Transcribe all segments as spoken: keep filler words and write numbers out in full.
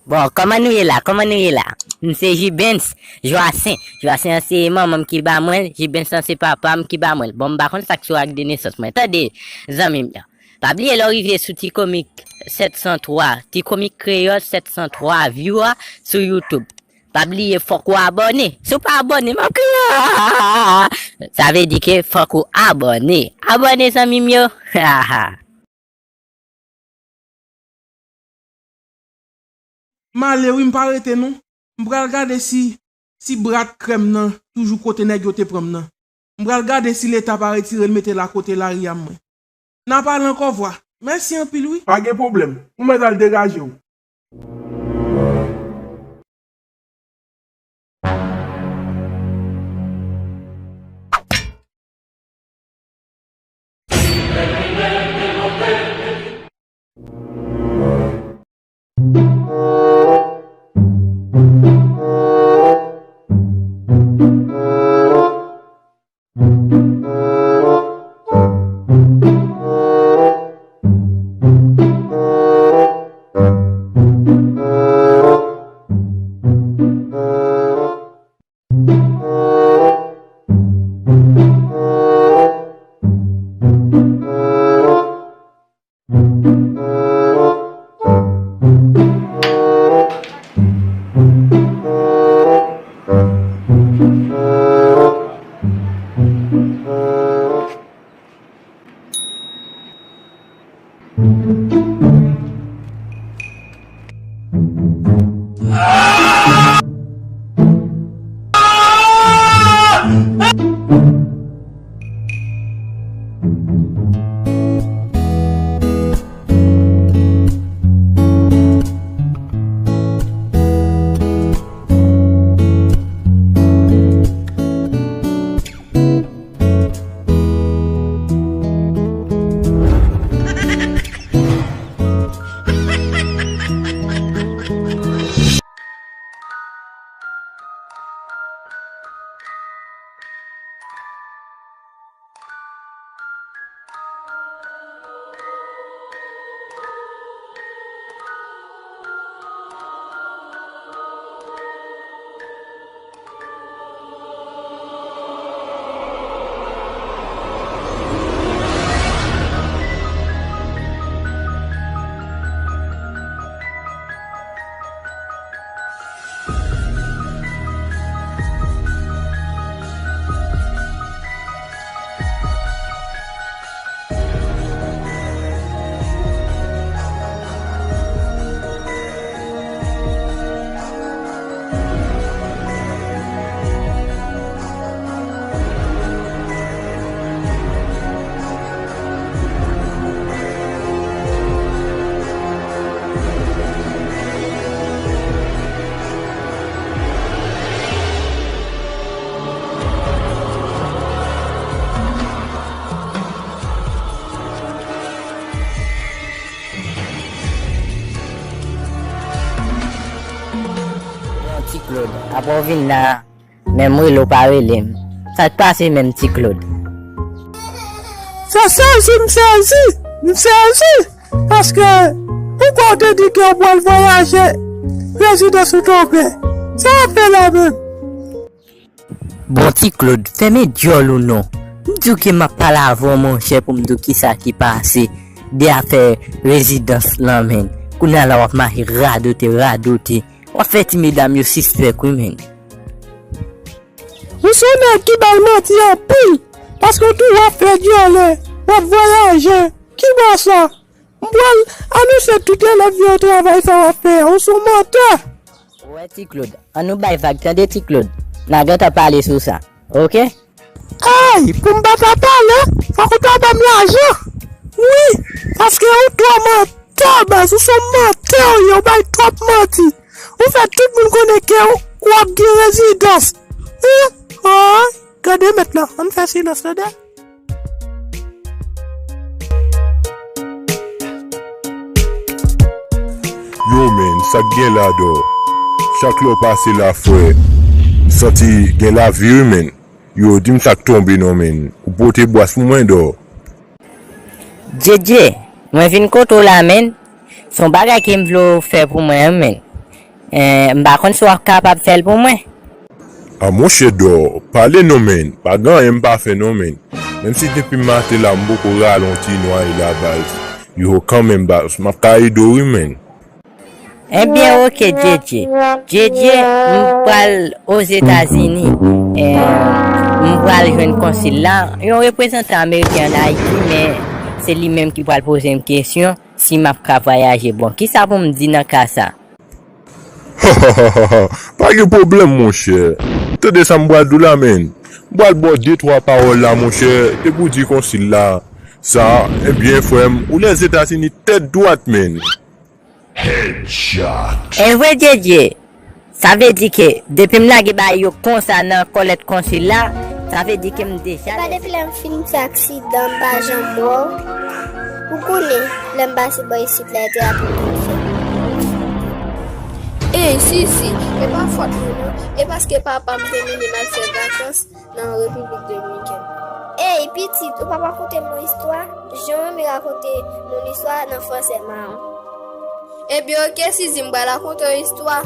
Bon, kòman nou ye la? Kòman nou ye la? M se Jibens Joasen. Joasen an se manman m ki ba mwen l, Jibens an se papa m ki ba mwen l. Bon, m pa konn sa k sou ak de nesans mwen. Tande, zanmi m yo. Pa bliye lè w rive sou Ti Komik sèt san twa, Ti Komik Kreyòl sèt san twa view a sou YouTube. Pa bliye, fòk ou abòne. Si w pa abòne, m ap kriye. Sa vle di ke fòk ou abòne. Abòne, zanmi m yo. M ale wi, m pa rete non. M pral gade si, si brat krèm nan toujou kote nèg yo te pran m nan. M pral gade si leta pa retire l mete l akote lari a mwen. N a pale ankò vwa. Mèsi anpil wi. Pa gen pwoblèm. Ou mèt al degaje w. Bon, Ti Claude, apre w vin la, menm rele w pa rele m. Sa k pase menm, Ti Claude? Se sezi m sezi, m sezi, paske ou kwè w te di ke w pral vwayaje rezidans ou tonbe. Sa w ap fè la menm? Bon, Ti Claude, fèmen dyòl ou non. M di w ke m ap pale avè w, monchè, pou m di w kisa ki pase de afè rezidans lan, menn. Kounye a la, w ap mache radote, radote. W ap fè ti medam yo sispèk, wi, menn. Ou se yon nèg ki bay manti anpil, paske w toujou ap fè dyòlè, w ap vwayaje. Ki bò sa? M pral anonse tout elèv yo travay sa w ap fè a. Ou se yon mantè. Ou wè, Ti Claude, ann nou bay vag, tande, Ti Claude. N a gentan pale sou sa. Oke? Ay, pou m pa ta pale, fòk ou ta ban m lajan. Wi, paske ou twò mantè, baz, ou se yon mantè, ou ye, ou bay twòp manti. Ou fè tout moun konnen ke ou, w ap gen rezidans. Wi, ay, gade mèt la, ann fè silans, tande. Yo, menn, sa k gen la, dò? Chak lè w pase la, frè, m santi gen lavi, wi, menn. Yo, di m sa k tonbe non, menn. Ou pote bwas pou mwen, dò? Djedje, mwen vin kote w la, menn. Se yon bagay ke m vle w fè pou mwen an, menn. Eh, m pa konn si w ap kapab fè l pou mwen. A monchè Dò, pale non menn, pa gen anyen m pa fè non menn. Menm si depi maten la m poko rale yon ti nwa e la baz. Yo kanmenm baz, m ap ka ede w wi menn. Ebyen oke Djedje. Djedje, m pral Ozetazini. Eh, m pral jwenn konsil la, yon reprezantan ameriken ann Ayiti, men se li menm ki pral poze m kesyon si m ap ka vwayaje. Bon, kisa pou m di nan ka sa? Hahahaha, pa gen pwoblèm monchè. Tande sa m pral di w la menn. M pral ba w de twa pawòl la monchè, epi w di konsil la sa, ebyen frè m, ou Lèzetazini tèt dwat menn. Headshot. Evre Djedje, sa vle di ke depi m lage bagay yo konsa nan kòlèt konsil la, sa vle di ke m deja. Epa depi lè m fin fè aksidan m pa janm wè w. Ou konnen, lè m pase bò isit la e te apre m vin fè. Ey Zizi, e pa fòt mwen non, e paske papa m te mennen m al fè vakans nan Repiblik Dominikèn. Ey pitit, ou p ap rakonte m yon istwa? Jan w renmen rakonte moun istwa nan fransè mawon. Ebyen oke Zizi, m pral rakonte w istwa.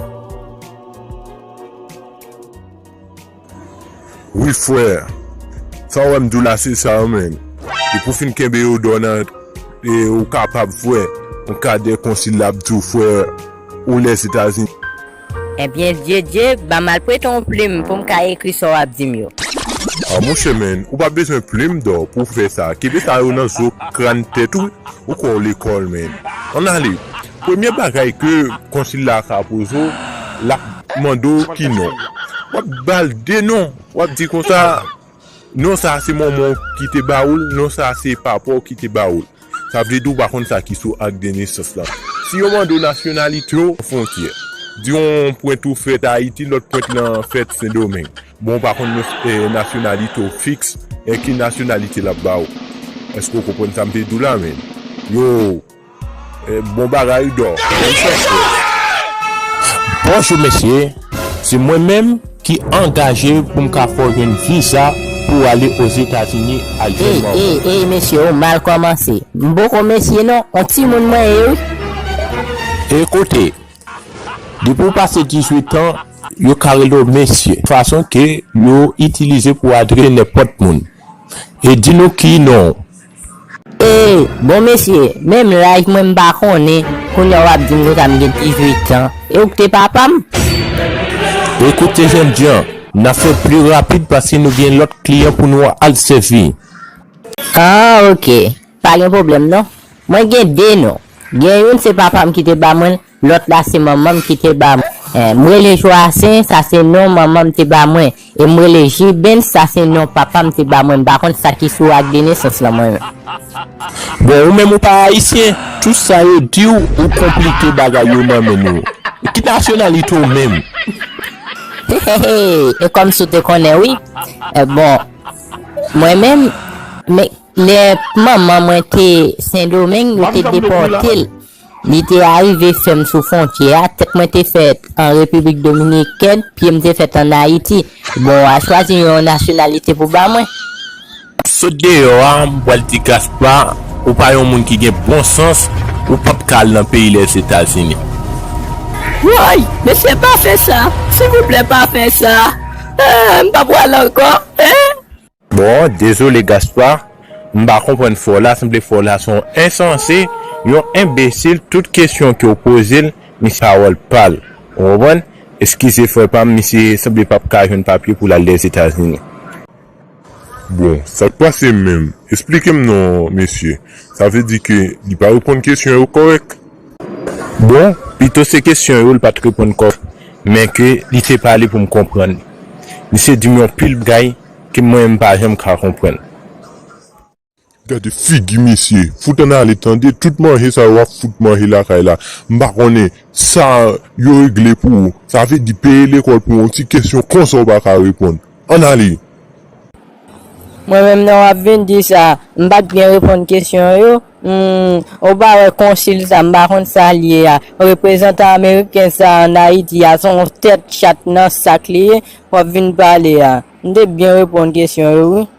Wi frè, sa w wè m di w la se sa wi menn. Depi w fin kenbe yo dò nan e ou kapab frè, yon kadè konsil la ap di w frè, ou Lèzetazini. Ebyen Djedje, ban m al prete yon plim pou m ka ekri sa w ap di m yo. A monchè menn, ou pa bezwen plim Dò pou w fè sa. Kenbe sa yo nan zo kràn tèt ou, ou kwè w lekòl menn. Ann ale. Premye bagay ke konsil la ka poze w, l ap mande w ki non. W ap ba l de non. W ap di konsa, non sa a se manman w ki te ba ou l, non sa a se papa w ki te ba ou l. Sa vle di w pa konn sa ki sou ak de nesans lan. Si yo mande w nasyonalite w, fwontyè. Di yon pwent ou fèt Ayiti, lòt pwent lan fèt Sendomeng. Bon, w pa konn eh, nasyonalite w fiks, e ki nasyonalite l ap ba w. Èske w konprann sa m te di w la menn? Yo! Eh, bon bagay Dò. Bonjou mesye, se mwen menm ki angaje pou m ka fè w jwenn viza pou w ale Ozetazini al jwenn manman w. Ey, ey, ey, mesye, ou mal kòmanse. M poko mesye non, on timoun mwen ye wi. Ekoute, depi w pase dizuit an, yo ka rele w mesye. Fason ke yo itilize pou adrese nenpòt moun. E di nou ki non w. Ee, bon mesye, menm laj mwen m pa konnen, kounye a w ap di m konsa m gen dizuit an. E ou k te papa m? Ekoute jènjan, n ap fè pli rapid paske nou gen lòt kliyan pou nou al sèvi. Ah, oke. Pa gen pwoblèm non. Mwen gen de non. Gen youn se papa m ki te ba mwen l, lòt la se manman m ki te ba mwen. Eh, m rele Joasen, sa se non manman m te ba mwen. E m rele Jibens, sa se non papa m te ba mwen. M pa konn sa ki sou ak de nesans lan mwen menm. Bon, ou menm ou pa ayisyen, tout sa yo di w, ou konplike bagay yo nan men nou. Ki nasyonalite w menm? Hehehe, e kòmsi w te konnen wi. Eh, bon, mwen menm, men Lè manman mwen te Sendomeng, yo te depòte l. Li te arive fè m sou fwontyè a, tèt mwen te fèt an Repiblik Dominikèn, pye m te fèt ann Ayiti. Bon, w a chwazi yon nasyonalite pou ba mwen. Sot deyò a, m pral di Gaspard, ou pa yon moun ki gen bon sans, ou p ap ka al nan peyi Lèzetazini. Woy, mesye pa fè sa, silvouplè pa fè sa. Ah, m pa pral ankò, en. Bon, dezole Gaspard, m pa konprann frè w la, sanble frè w la se yon ensanse, yon enbesil, tout kesyon ke w poze l, misye pawòl pa l. Ou konprann? Eskize frè pa m, misye sanble p ap ka jwenn papye pou l al Lèzetazini. Bon, sa k pase menm? Esplike m non, mesye. Sa vle di ke li pa reponn kesyon yo kòrèk? Bon, pito se kesyon yo l pa t reponn kòrèk, men ke li te pale pou m konprann. Misye di m yon pil bagay ke mwen menm m pa janm ka konprann. Gade figi mesye, fout ann ale tande, tout manje sa yo w ap fout manje lakay la, m pa konnen sa yo regle pou ou, sa vle di peye lekòl pou yon ti kesyon konsa w pa ka reponn. Ann ale! Mwen menm nan w ap vin di sa, m pa t byen reponn kesyon yo, hmm, ou pa wè konsil sa, m pa konn sa l ye a, reprezantan ameriken sa ann Ayiti a, se yon tèt chat nan sak li ye, w ap vin pale a. M te byen reponn kesyon yo wi.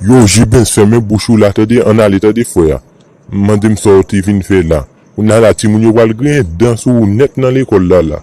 Yo, Jibens, fèmen bouch ou la, tande, ann ale, tande, frè a. Mande m sa w te vin fè la. Kounye a la, timoun yo pral griyen dan sou ou nèt nan lekòl la la.